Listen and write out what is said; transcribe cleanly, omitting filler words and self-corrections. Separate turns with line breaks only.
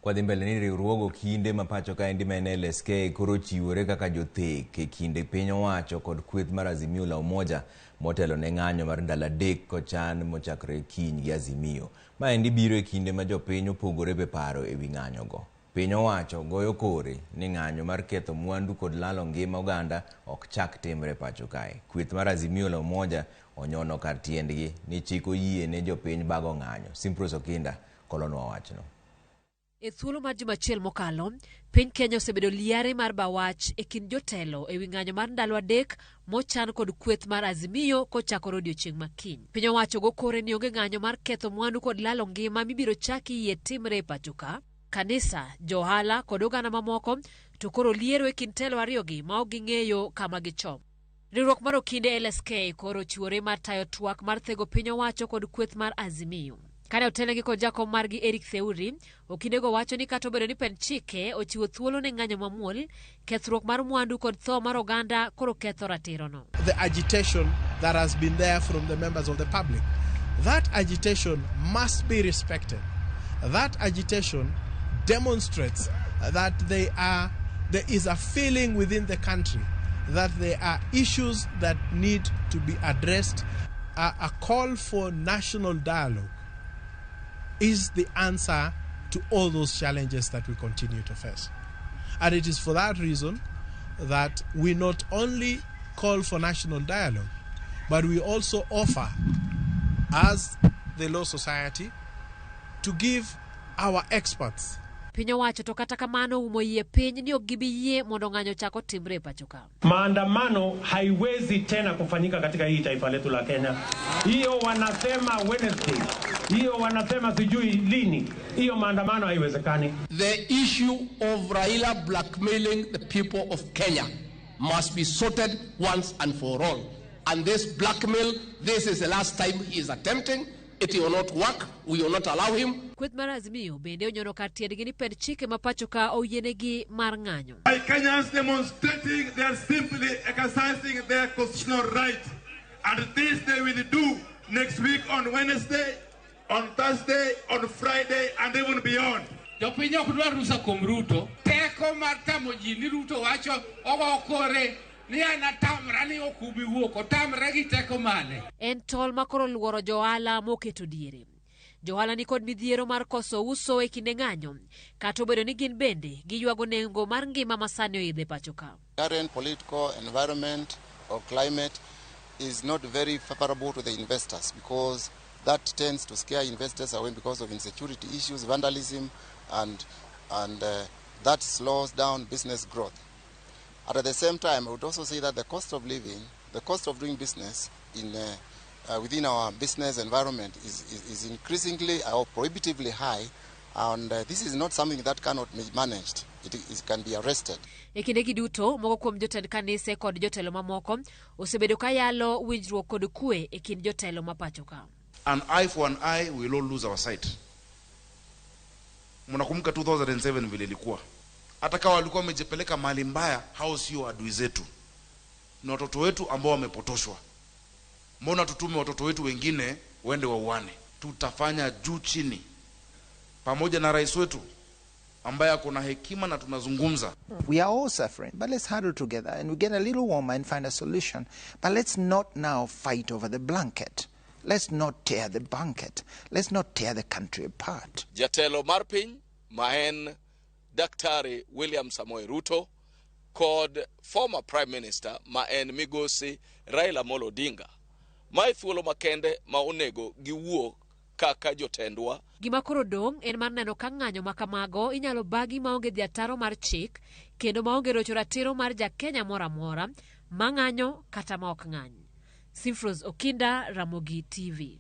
Kwadhi mbele ni riwruog okinde ma pacho kaendi ma en LSK koro ochiwore kaka jothek e kinde piny owacho kod kweth mar Azimio la Umoja motelo ne ng'anyo mar ndalo adek kochan mochakre kiny gi Azimio. Maendi biro e kinde ma jopiny opogore be paro e wi ng'anyo go. Piny owacho goyo kore ni ng'anyo mar ketho mwandu kod lalo ngima oganda ok chak timre pacho kae. Kweth mar Azimio la Umoja onyono kar tiendgi ni chik oyie ne jopiny bago ng'anyo. Simprose Okinda kolonwa wachno.
E thuolo mar juma achiel mokalo, piny Kenya osebedo liare mar bawach e kind jotelo e wi ng'anyo mar ndalo adek mochan kod kweth mar Azimio kochakore odiochieng' ma kiny. Piny owacho go kore ni onge ng'anyo mar ketho mwandu kod lalo ngima mibiro chaki yie timre e pacho ka. Kanisa, johala kod oganda mamoko to koro liero e kind telo ariyogi ma ok ging'eyo kama gichomo. Riwruok mar okinde LSK koro ochiwore mar tayo twak mar thego piny owacho kod kweth mar Azimio. Kane otelnegi kod jakom margi Eric Theuri, okindego wacho ni kata obedo ni pend chike ochiwo thuolo ne ng'anyo mamuol, kethruok mar mwandu kod tho mar oganda koro ketho ratirono.
The agitation that has been there from the members of the public. That agitation must be respected. That agitation demonstrates that there is a feeling within the country that there are issues that need to be addressed. A call for national dialogue is the answer to all those challenges that we continue to face. And it is for that reason that we not only call for national dialogue, but we also offer, as the Law Society, to give our experts.
Piny owacho to kata kamano umo yie piny ni ok gibi yie mondo ng'anyo chak otimre e pacho ka.
Maandamano haiwezi tena kufanyika katika hii taifa letu la Kenya. Hiyo wanasema Wednesday, hiyo wanasema sijui lini, hiyo maandamano haiwezekani.
The issue of Raila blackmailing the people of Kenya must be sorted once and for all. And this blackmail, this is the last time he is attempting. It will not work. We will not allow him.
Kweth mar Azimio bende onyono kar tiendgi ni pend chike ma pacho ka oyienegi mar ng'anyo.
By Kenyans demonstrating, they are simply exercising their constitutional right. And this they will do next week on Wednesday, on Thursday, on Friday, and even beyond.
Jopiny ok dwar rusa kuom Ruto. Teko mar tamo ji ni Ruto wacho ogo kore ni an atamra ni ok ubi wuok. Otamre gi teko mane?
En tol ma koro luoro johala moketo diere. Johala ni kod midhiero mar koso uso e kinde ng'anyo, kata obedo ni gin bende giywago nengo mar ngima ma sani oidho e pacho ka.
Current political environment or climate is not very favorable to the investors because that tends to scare investors away because of insecurity issues, vandalism, and that slows down business growth. At the same time, I would also say that the cost of living, the cost of doing business within our business environment is increasingly or prohibitively high, and this is not something that cannot be managed. It can be arrested.
E kindegi duto, moko kuom jotend kanise kod jotelo mamoko osebedo ka yalo winjruok kod kwe e kind jotelo ma pacho ka.
An eye for an eye, we will all lose our sight. Mnakumbuka 2007 vile ilikuwa. Hata kama walikuwa wamejipeleka mahali mbaya, hao sio adui zetu, ni watoto wetu ambao wamepotoshwa. Mbona tutume watoto wetu wengine waende wauane? Tutafanya juu chini, pamoja na rais wetu ambaye ako na hekima na tunazungumza.
We are all suffering, but let's huddle together and we get a little warmer and find a solution. But let's not now fight over the blanket. Let's not tear the blanket. Let's not tear the country apart.
Jatelo mar piny ma en Daktari William Samoei Ruto kod former Prime Minister ma en Migosi Raila Amolo Odinga. Mae thuolo makende ma onego giwuo kaka jotendwa.
Gima koro dong' en mar neno ka ng'anyo ma kamago inyalo bagi maonge dhi ataro mar chik kendo maonge rocho ratiro mar ja Kenya moro amora ma ng'anyo kata ma ok ng'any. Simfros Okinda, Ramogi TV.